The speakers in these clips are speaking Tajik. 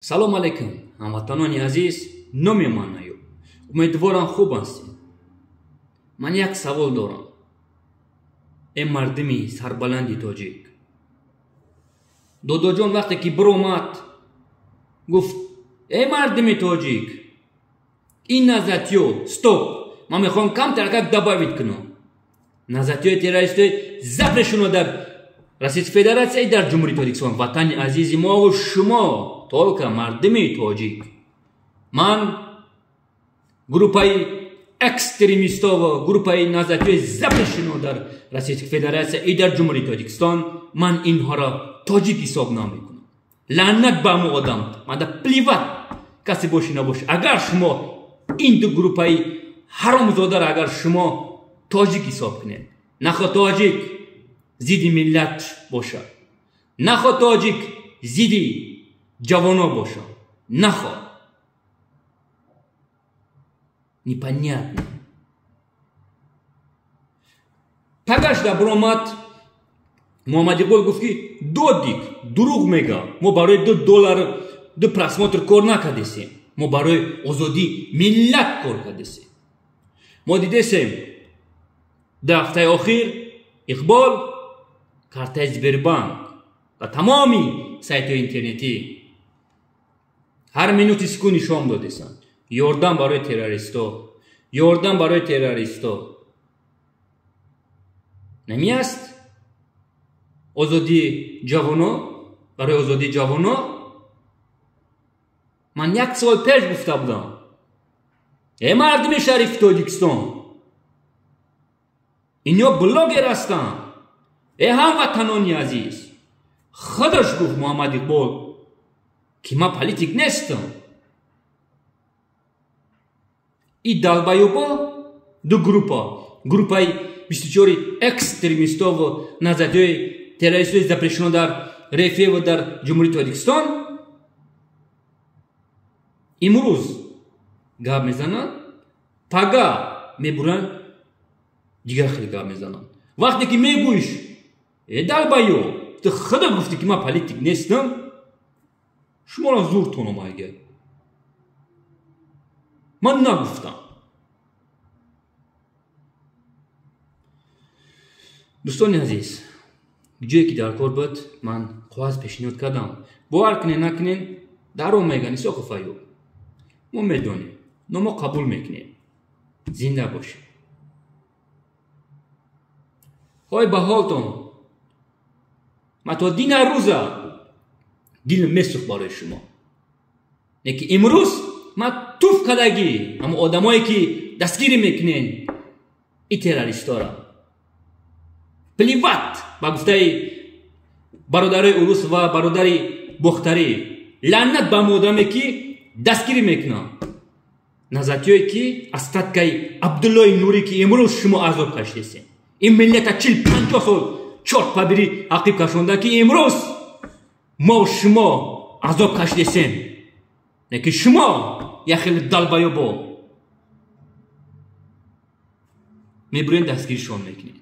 Салом алейкум, ҳамватанони азиз, номи ман Аюб. Умедворам, хуб ҳастед. Ман як савол дорам. Э мардими сарбаланди тоҷик. Додоҷон вақте ки биромад, гуфт: «Э мардими тоҷик, ин назатиё, стоп, ман мехоҳам камтаракак добавить кунам. Назатиёи террористои запрещено дар Российской Федерация и дар Ҷумҳурии Тоҷикистон, ватани азизи мову шумо, только мардими тоҷик. Ман группаи экстремистову группаи назатиёи запрещено дар Российской Федерация и дар Ҷумҳурии Тоҷикистон, ман инҳоро тоҷик ҳисоб намекунам. Лаънат ба ҳамон одам, манда плевать, касе боши набоши. Агар шумо ин ду группаи ҳаромзодаро агар шумо тоҷик ҳисоб кунед, нахо тоҷик зидди миллат бошад, нахо тоҷик зидди ҷавоно бошад, нахо непонятно». Пагашда биромад Муҳаммад Иқбол, гуфт, ки додик дурӯғ мега, мо барои $2 ду просмотр кор накардесем, мо барои озодии миллат кор кардесем. Мо дидесем, дар ҳафтаи охир Иқбол картаи Сбербанк ва тамоми сайтҳои интернетӣ ҳар минути секунд нишон додесанд: ёрдам барои террористо, ёрдам барои террористо. Намиаст озодии ҷавоно? Барои озодии ҷавоно ман як сол пеш гуфта будам: э мардими шарифи Тоҷикистон, инҳо блогер ҳастанд. Э ҳамватанони азиз, худаш гуфт Муҳаммад Иқбол, ки ман политик нестам. И долбоёбо ду группа, группаи 24 экстремистову назатиёи террористои запрещено дар РФ дар Ҷумҳурии Тоҷикистон имрӯз гап мезананд, пага мебуранд, дигар хеле гап мезананд. Вақте ки мегӯиш: «Э долбоёб, ту худо гуфтӣ, ки ман политик нестам», шуморо зуртон омайга, ман нагуфтам. Дӯстони азиз, ҷое ки дар кор буд, ман қоғаз пешниҳод кардам. Бовар кунед, накунед, даро меган Исоқов Аюб, мо медонем, но мо қабул мекунем. Зинда бошед. Ҳой ба ҳолтон, ман то дина рӯза дилм месӯхт барои шумо, лекин имрӯз ман туф кардагӣ ҳамон одамое ки дастгирӣ мекунен и террористора. Плевать ба гуфтаи бародарои урус ва бародари бохтарӣ, лаънат ба ҳамон одаме ки дастгирӣ мекунанд назатиёе ки остаткаи Абдуллои Нурӣ, ки имрӯз шумо азоб кашидесем. Ин миллата 40-50 сол чорт побери ақиб кашонда, ки имрӯз мо шумо азоб кашидесем, лекин шумо як хеле долбоёбо мебурен, дастгиришон мекунед.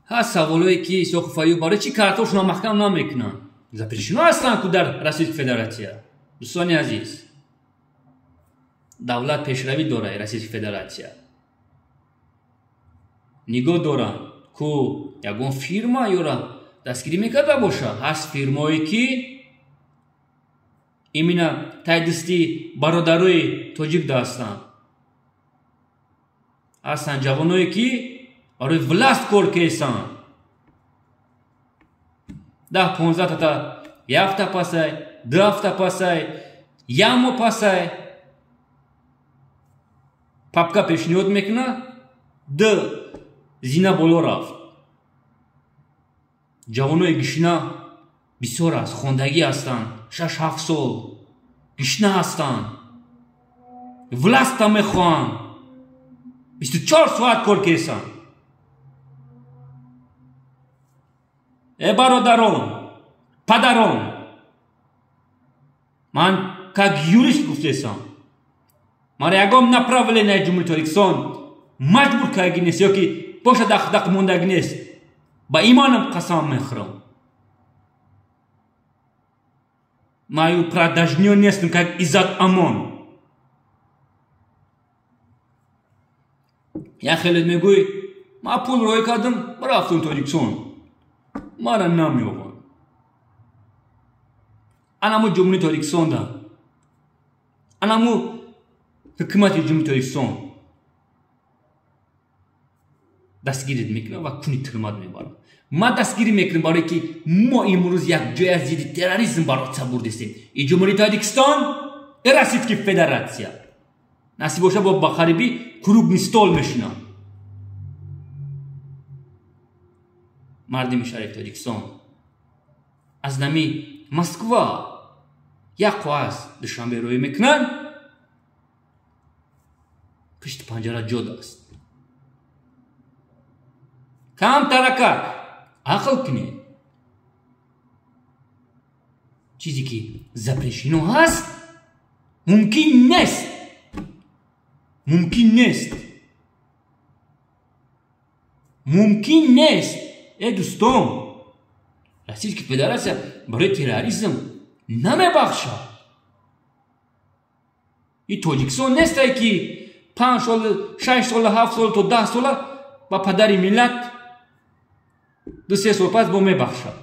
Ҳаст саволое, ки Исоқов Аюб барои чӣ картошона маҳкам намекунанд? Запрещено ҳастанд ку дар Российской Федерация. Дӯстони азиз, давлат пешравӣ дорад, Российской Федерация нигоҳ доранд ку ягон фирма ёра дастгирӣ мекарда боша. Ҳаст фирмое, ки именно тай дасти бародарои тоҷик ҳастанд, ҳастанд ҷавоное, ки барои власть кор кесанд. 10-15 тата як ҳафта пасай, 2 ҳафта пасай, як моҳ пасай папка пешниҳод мекунад, ду зина боло рафт. Ҷавонои гишна бисёр аст, хондагӣ ҳастанд, 6-7 сол гишна ҳастанд, властта мехоҳанд, 24 соат кор кесанд. Э бародарон, падарон, ман как юрист гуфтесам, мара ягон направление Ҷумҳурии Тоҷикистон маҷбур кардаги нест ё ки боша дақ мондаги нест. Ба имонам қасам мехӯрам. Ман продажниё нестам, как Иззат Амон. Як хеле мегӯй, ман пул рой кардам, рафтам Тоҷикистон. Мара намеёбанд. Анамо Ҷумҳурии Тоҷикистонда. Анамо ҳукумати Ҷумҳурии Тоҷикистон дастгирит мекунам ва куни тирмат мебарам. Ман дастгирӣ мекунам, барое ки мо имрӯз якҷоя зидди терроризм бароца бурдистем. И Ҷумҳурии Тоҷикистон, и Российский Федератсия. Насиб боша, бо ба қарибӣ круглый стол мешинам. Мардими шариф Тоҷикистон, аз нами Москва як қоғаз Душанбе рӯй мекунанд, пушти панҷара ҷо аст. Кам таракак ақл кунед. Чизе ки запрещено ҳаст, мумкин нест. Мумкин нест. Мумкин нест. Э дӯстон, Российский Федератсия барои терроризм намебахшад. И Тоҷикистон нестай ки 5 сол, 6 сол, 7 сол то 10 сола ба падари миллат 2-3 сол пас бо мебахшад.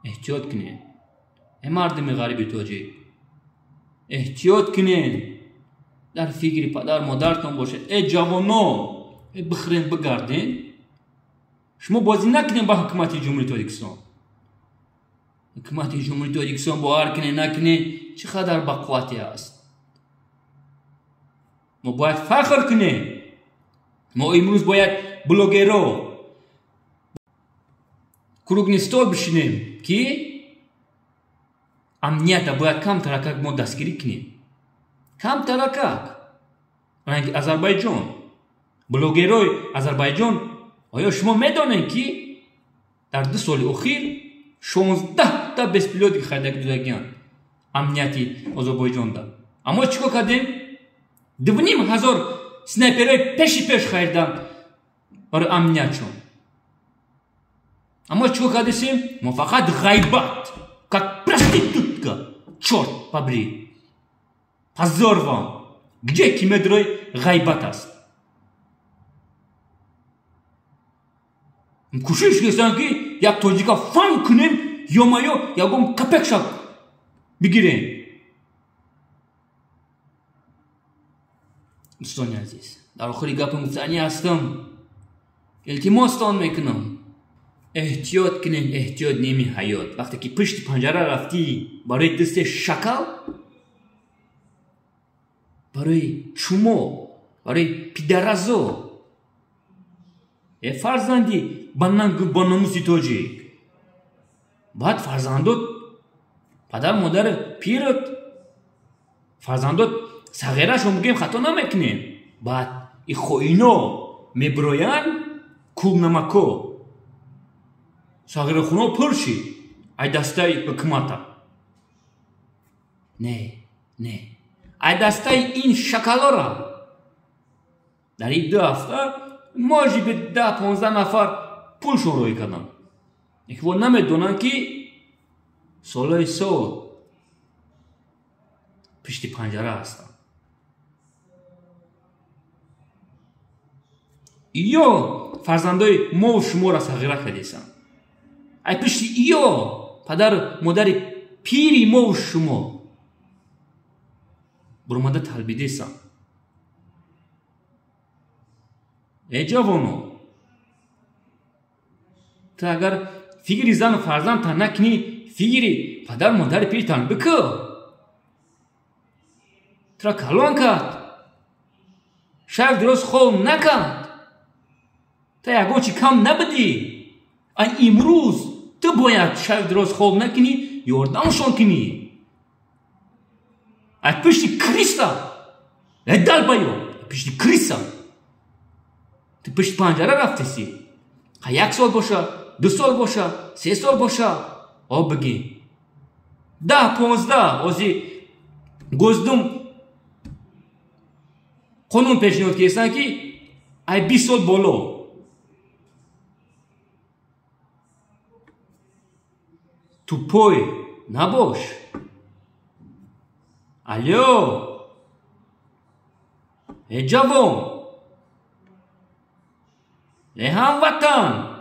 Эҳтиёт кунед, э мардуми ғариби тоҷик. Эҳтиёт кунед, дар фикри падар модартон бошед. Э ҷавоно, э бихӯрен, бигарден. Шумо бозӣ накунед ба ҳукумати Ҷумҳурии Тоҷикистон. Ҳукумати Ҷумҳурии Тоҷикистон бовар кунед накунед, чӣ қадар бақуввате аст. Мо бояд фахр кунем. Мо имрӯз бояд блогеро круглый стол бишинем, ки амнията бояд камтаракак мо дастгирӣ кунем. Камтаракак. Ранги Азарбайҷон, блогерои Азарбайҷон, оё шумо медонед, ки дар 2 соли охир 16 та беспилотник харида додагианд амнияти Озарбойҷонда? Аммо чӣ кор кардем? 2500 снайперои пеши пеш хариданд барои амниятшон. Аммо чӣ кор кардесем? Мо фақат ғайбат, как проститутка, чёрт побери. Позор вам! Где ки медрои ғайбат аст. Кӯшиш карданд, ки як тоҷика фан кунем, ё-маё ягон капекша бигирем. Дӯстони азиз, дар охири гапам гуфтанӣ ҳастам. Илтимостон мекунам. Эҳтиёт кунед, эҳтиёт ними ҳаёт. Вақте ки пушти панҷара рафтӣ барои дусте шакал, барои чумо, барои пидаразо, э фарзанди ба нангу ба номуси тоҷик, баъд фарзандот, падар модари пирот, фарзандот сағирашон бигӯем, хато намекунем. Баъд и хоино мебироянд, кулнамако сағирахуно пур шид ай дастаи ҳукумата. Не, не, ай дастаи ин шакалора дар ин 2 ҳафта может быть 10-15 нафар пулшон рӯй карданд. Лекин намедонанд, ки солҳои сол пушти панҷара ҳастанд. Ё фарзандои мову шуморо сағира кардесанд. Ай пушти ё падару модари пири мову шумо буромада талбидесанд. Э ҷавоно, ту агар фикри зану фарзандтан накунӣ, фикри падару модари пиртан бикӯ. Тура калон кард, шаб дуруст хоб накард, та ягон чи кам набудӣ. Ай имрӯз ту бояд шаб дуруст хоб накунӣ, ёрдамшон кунӣ. Ай пушти криста, ай далбаё, пушти криса. Ту пушти панҷара рафтеси. Ха 1 сол боша, 2 сол боша, 3 сол боша, об бигӣ. 10-15 ози Госдум қонун пешниҳод карданд, ки ай 20 сол боло. Тупой набош. Алё, э ҷавон, э ҳамватан.